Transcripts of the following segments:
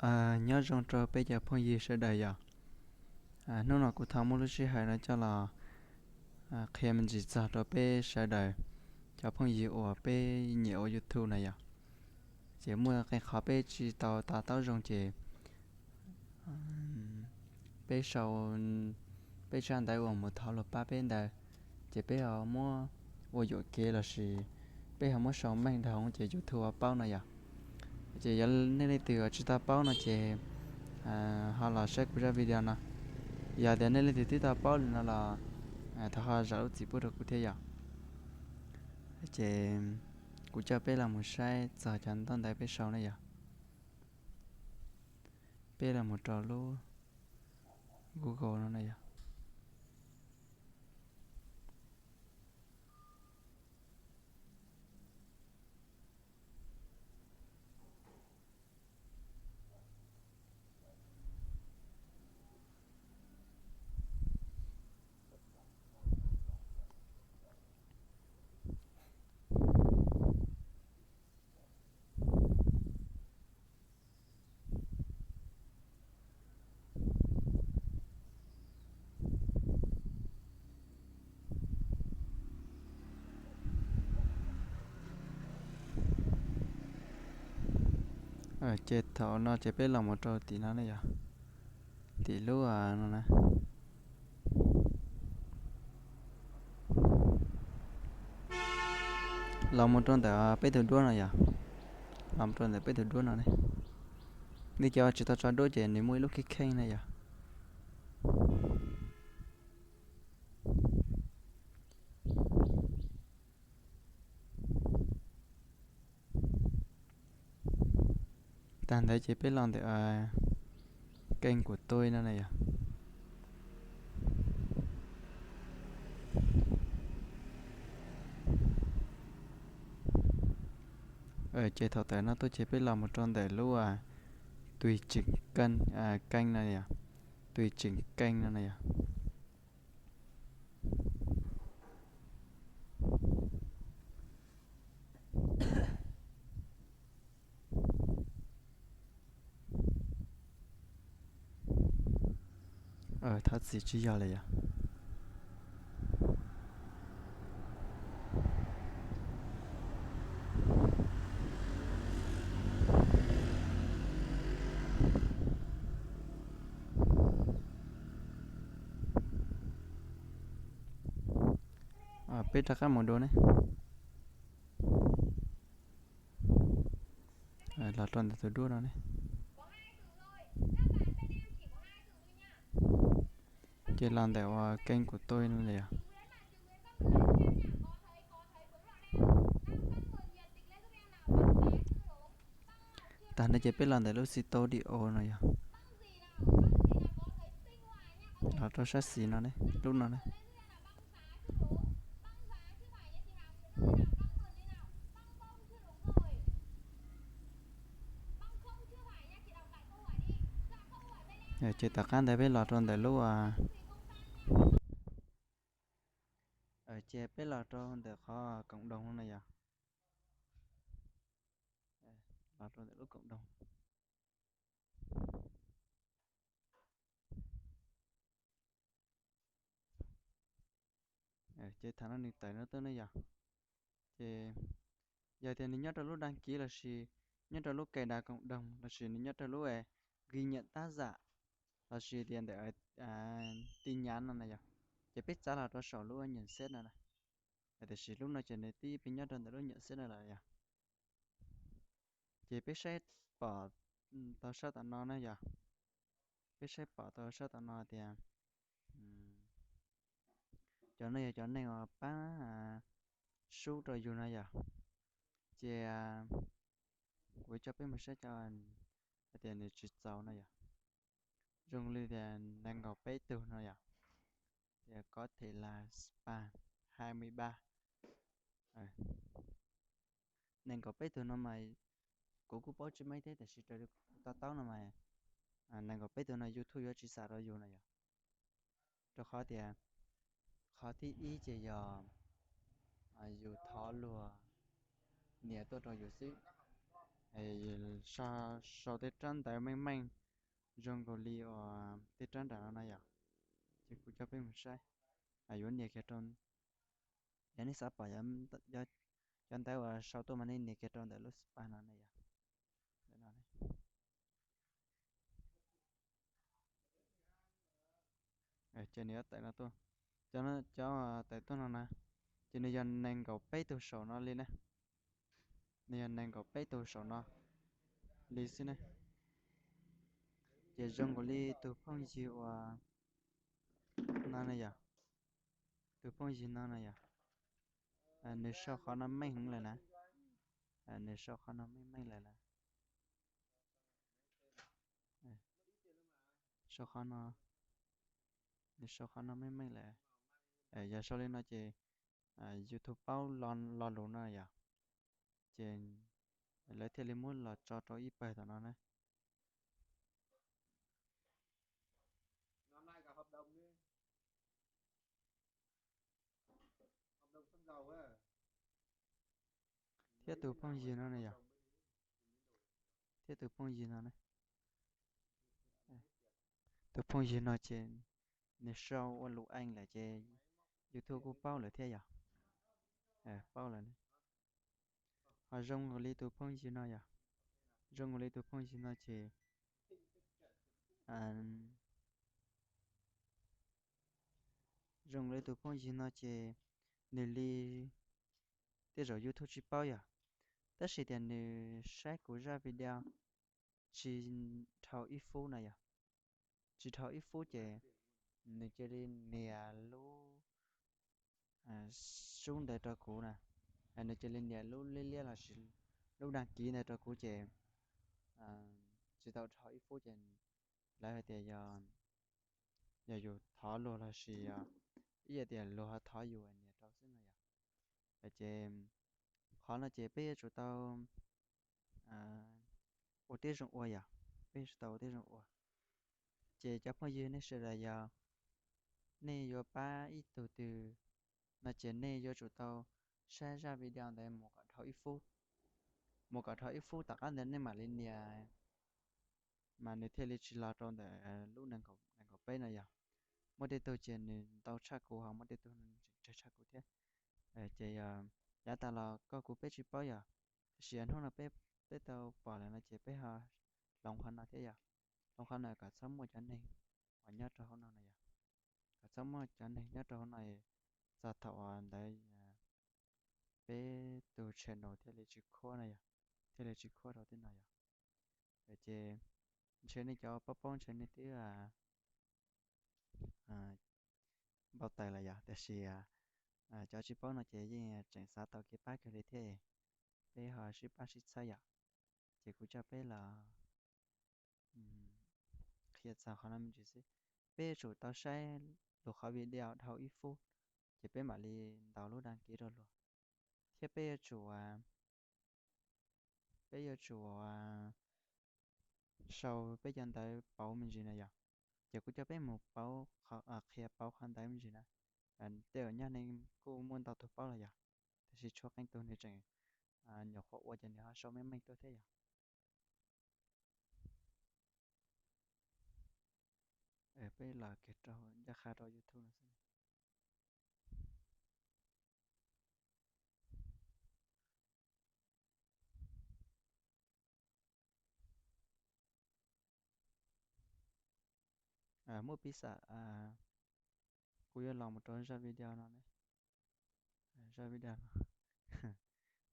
Nyob zoo rau peb cov phooj ywg sawv daws yom. Hnub no kuv thov muab lub sij hawm no coj los qhia me ntsis txog rau peb sawv daws cov phooj ywg uas peb nyiam ua YouTube na yom. Ces muaj qee qhov peb tsis tau to taub zoo ces peb sau, peb tsab ntawv uas mus thov luag pab peb ntawd, ces peb ho muab ua yuam kev lossis peb ho muab sau meej dhau ces YouTube ho paub no yom. Ces yog nej leej twg tsis tau paub no ces ho los saib kuv zaj video no. Yog tias nej leej twg twb tau paub li no los thov ho zam lub txim pub rau kuv thiab yom. Ces kuv coj peb los mus saib txog cov ntaub ntawv peb sau ne yom. Peb los mus rau lub Google no na yom. Ces thaum no ces peb los mus rau tim no ne yom, tim lub no na. Los mus rau ntawm peb tus duab no yom. Los mus rau ntawm peb tus duab no ne. Nej cov tsis tau tso duab ces nws muaj ib lub kheej kheej na yom. Tag ntawd ces peb los ntawm kênh của tôi no na yom. Ces thaum tawm no tuaj ces peb los mus rau ntawm lub tùy chỉnh kênh, kênh no yom, tùy chỉnh kênh no na yom. Thov txim, tsis yog lawm yom. Peb rov qab mus dua ne. Los rau ntawm tus duab no ne. Ces los ntawm uas kênh của tôi no yom. Tag no ces peb los ntawm lub studio no yom. Los rau sab xis no ne, lub no ne. Ces tom qab ntawd peb los rau ntawm lub, ces peb los rau ntawm qhov cộng đồng no na yom. Los rau ntawm lub cộng đồng. Ces thaum no nws tawm no tuaj ne yom. Ces yog tias nws nyob rau lub đăng ký lossis nyob rau lub cài đặt cộng đồng lossis nws nyob rau lub ghi nhận tác giả lossis tias ntawm tin nhắn no na yom, ces peb txav los rau saum lub nhận xét no na. Tiam sis lub no ces nws twb pib nyob rau ntawm lub nhận xét no lawm yom. Ces peb saib pom tau sab tom no na yom. Peb saib pom tau sab tom no tias cov no yog cov neeg uas pab sub rau yus no yom. Ces kuv coj peb mus saib cov hais tias nws tsis txaus no yom. Zoo li tias nees nkaum peb tug no yom. Tias có thể là spam hai mươi ba. Nees nkaum peb tug no mas kuv kuj paub tsis meej thiab tiam sis raws li kuv to taub no mas nees nkaum peb tug no YouTube yuav tsis xam rau yus na yom. Rau qhov tias qhov thib ib ces yog yus thov luag nias tuaj rau yus xwb. sau, sau tej rab ntawv meej meej zoo nkaus li uas tej rab nram no na yom. Ces kuv coj peb mus saib, yuav nias kiag rau, yog nej xav pom cov ntawv uas sau tuaj mas nej nias kiag rau ntawm lub spa no na yom. Ces nws yuav tawm no tuaj, cov tawm tuaj no na, ces nws yog nees nkaum peb tug saum no li na. Nws yog nees nkaum peb tug saum no li xwb ne. Ces zoo nkaus li tus phooj ywg uas no na yom, tus phooj ywg no na yom, nws sau qhov no meej heev lawm na. Nws sau qhov no meej meej lawm na. Sau qhov no, nws sau qhov no meej meej lawm. Yog sau li no ces YouTube paub lo lus no yom, ces lawv thiaj li muab los tso rau ib pawg tom no na. Thiab tus phooj ywg no na yom, thiab tus phooj ywg no na, tus phooj ywg no ces nws sau ua lus English lawm ces YouTube kuj paub lawm thiab yom. Paub lawm. Ho zoo nkaus li tus phooj ywg no yom, zoo nkaus li tus phooj ywg no ces, zoo nkaus li tus phooj ywg no ces nws li tej zaum YouTube tsis paub yom, tab sis tias nws saib kuv zaj video tsis dhau ib fub no yom, tsis dhau ib fub ces nws cia li nias lub sub ntawd rau kuv na, nws cia li nias lub liab liab lossis lub dag kiv ntawd rau kuv ces tsis tau dhau ib fub ces lawv hais tias yog yus thov luag lossis yog ib yam tias luag ho thov yus nias rau xwb no yom. Ces qhov no ces peb yuav tsum tau ua tib zoo ua yom, peb yuav tsum tau ua tib zoo ua. Ces cov phooj ywg nej sawv daws yog nej yuav pab ib tug twg no ces nej yuav tsum tau saib zaj video ntawd mus kom dhau ib fub, mus kom dhau ib fub tom qab ntawd nej mam li nias, mas nws thiaj li tsis los rau ntawm lub nees nkaum peb no yom. Muaj tej tug ces nws ntau tshaj kuv, ho muaj tej tug nws tseem tsawg tshaj kuv thiab. Ces yog yav tas los koj kuv peb tsis paub yom, tab sis hnub no peb, peb tau pom lawm no ces peb ho hloov qhov no thiab yom, hloov qhov no kom txhob muaj cov neeg uas nyob rau hauv no no yom, kom txhob muaj cov neeg nyob rau hauv no, txog thaum uas ntawd peb tus channel thiaj li tsis khuab no yom, thiaj li tsis khuab rau tej no yom. Ces ntshe nej cov paub paub ntshe nej twb npau taws lawm yom, tiam sis cov tsis paub no ces yeej tseem xav tau kev pab kawg li thiab, peb ho sib pab sib txhawb yom. Ces kuv coj peb los qhia txog qhov no me ntsis xwb. Peb yuav tsum tau saib luag qhov video dhau ib fub, ces peb mam li ntaus lub dag kiv rau luag, thiab peb yuav tsum, peb yuav tsum sau peb cov ntawv pauv me ntsis na yom. Ces kuv coj peb mus pauv, qhia pauv qhov ntawv me ntsis na. Tej zaum nyob nej kuj muaj ntau tug paub los yom, tab sis tshuav qee tug nws tseem nyuam qhuav ua ces nws ho sau meej meej tuaj thiab yom. Peb los kiag rau ncaj qha rau YouTube no xwb. Muaj piv xam kuv yuav los mus rau zaj video no ne. Zaj video no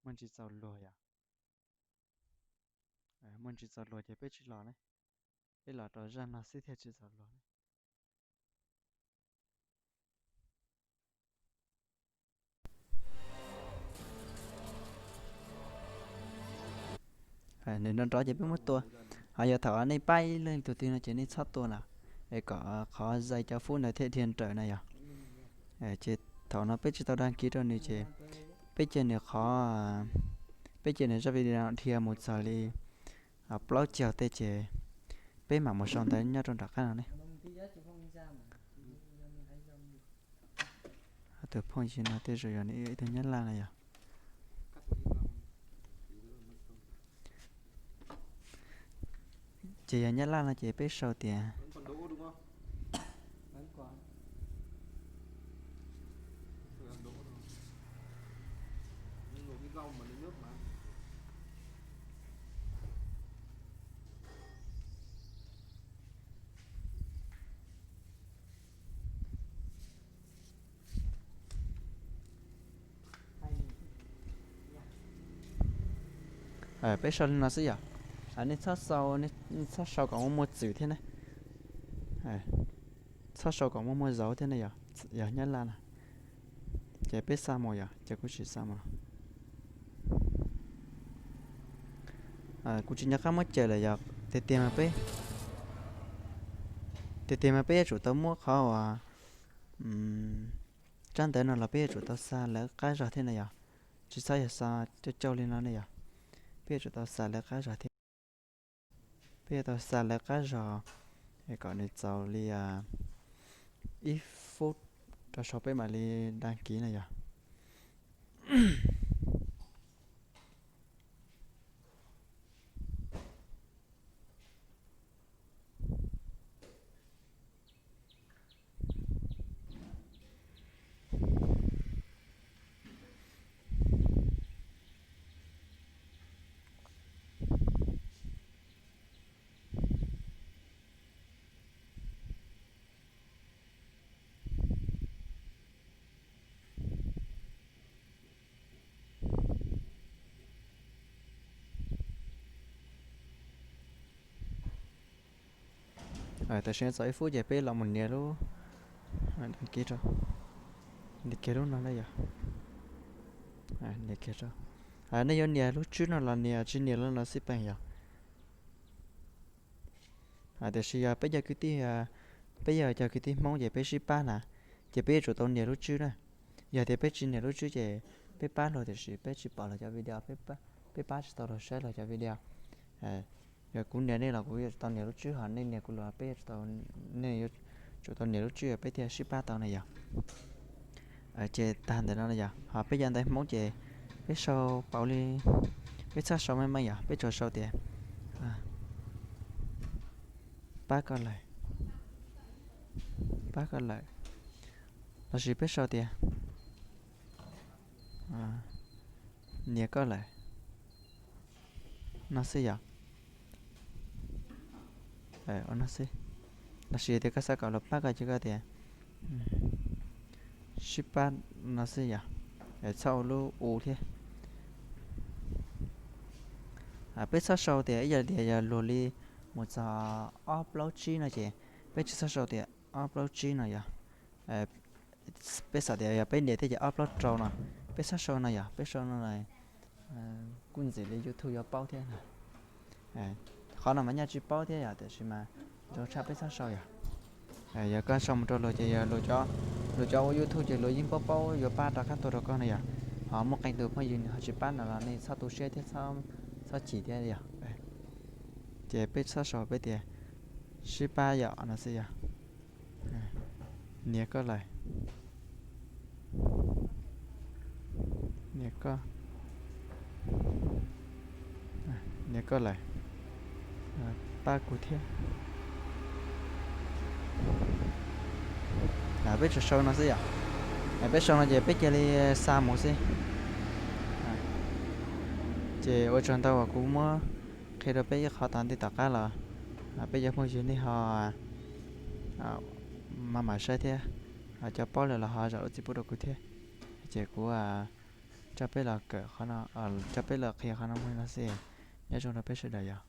muaj ntsis txaus luag yom. Muaj ntsis txaus luag ces peb tsis los ne, peb los rau zaj no xwb thiaj tsis txaus luag ne. Nws nrov nrov ces peb muab tua. Ho yog thaum nej pab ib leej tug twg no ces nej txhob tua na, es kom qhov zais cov fub ntawd thiaj dhia raws na yom. Ces thaum no peb tsis tau dag kiv rau nws ces peb cia nws qhov, peb cia nws zaj video no dhia mus txog li plaub caug tej ces peb mam mus sau ntawv nyob rau nram qab no ne. Tus phooj ywg no tej zaum yog nws ib tug Nyab Laj na yom. Ces yog Nyab Laj no ces peb sau tias peb sau li no xwb yom. Nej txhob sau, nej txhob sau kom muaj muaj txwm thiab ne. Txhob sau kom muaj muaj zauv thiab ne yom, yog Nyab Laj na. Ces peb xa mus yom, ces kuv tsis xa mus. Kuv tsis nco qab muab cawm lawm yom, tiag tiag mas peb, tiag tiag mas peb yuav tsum tau muab qhov uas tsab ntawv no los peb yuav tsum tau xa lawv qab zog thiab na yom. Tsis txhob yog xa cauj cauj li no ne yom. Peb yuav tsum tau xa lawv qab zog thiab. Peb yuav tau xa lawv qab zog kom nws txaus li ib feeb rau saum peb mam li dag kiv na yom. Tam sim no txog ib feeb ces peb los mus nias lub, nias kiag lub no na yom. Nej yuav nias lub tswb no los nias tsis nias los no xij peem yom. Tiam sis yog peb cov kwv tij, peb yog cov kwv tij Hmoob ces peb sib pab na, ces peb yuav tsum tau nias lub tswb na. Yog tias peb tsis nias lub tswb ces peb pab luag tiam sis peb tsis pom luag cov video, peb pab tsis tau luag saib luag cov video. Yog kuv nias nej los kuv yuav tsum tau nias lub tswb, ho nej nias kuv los peb yuav tsum tau, nej yuav tsum tau nias lub tswb peb thiaj sib pab tau na yom. Ces tag ntawm no yom, ho peb cov ntawv Hmoob ces peb sau pauv li, peb txhob sau meej meej yom, peb tsuas sau tias pab koj lawm, pab koj lawm, lossis peb sau tias nias koj lawm no xwb yom. Ua no xwb. Lossis tias koj xav kom luag pab koj ces koj tias sib pab no xwb yom. Txhob ua lub u thiab. Peb txhob sau tias ib yam tias yog luag li mus txog ob plaub tsib no ces peb tsis txhob sau tias ob plaub tsib no yom. Peb xav tias yog peb nias thiab ces ob plaub rau no, peb txhob sau no yom, peb sau no kuj ntxim li YouTube yuav paub thiab na. Qhov no mas nyaj tsis paub thiab yom, tiam sis mas zoo tshaj peb txhob sau yom. Yog koj sau mus rau luag ces yog luag cov ua YouTube ces luag yeej paub paub yuav pab rov qab tuaj rau koj na yom. Ho muaj qee tus phooj ywg nws ho tsis pab no los nej txhob tu siab thiab, txhob chim thiab yom. Ces peb txhob sau peb tias sib pab yom no xwb yom. Nias koj lawm, nias koj, nias koj lawm, pab kuv thiab. Peb tsuas sau no xwb yom. Peb sau no ces peb cia li xa mus xwb. Ces ua tsaug ntau uas kuv muab qhia rau peb ib qho tod, tom qab los peb cov phooj ywg nej ho maj mam saib thiab, cov paub lawm los ho zam lub txim pub rau kuv thiab. Ces kuv coj peb los kawm qhov no, coj peb los qhia qhov no mus no xwb. Nyob zoo rau peb sawv daws yom.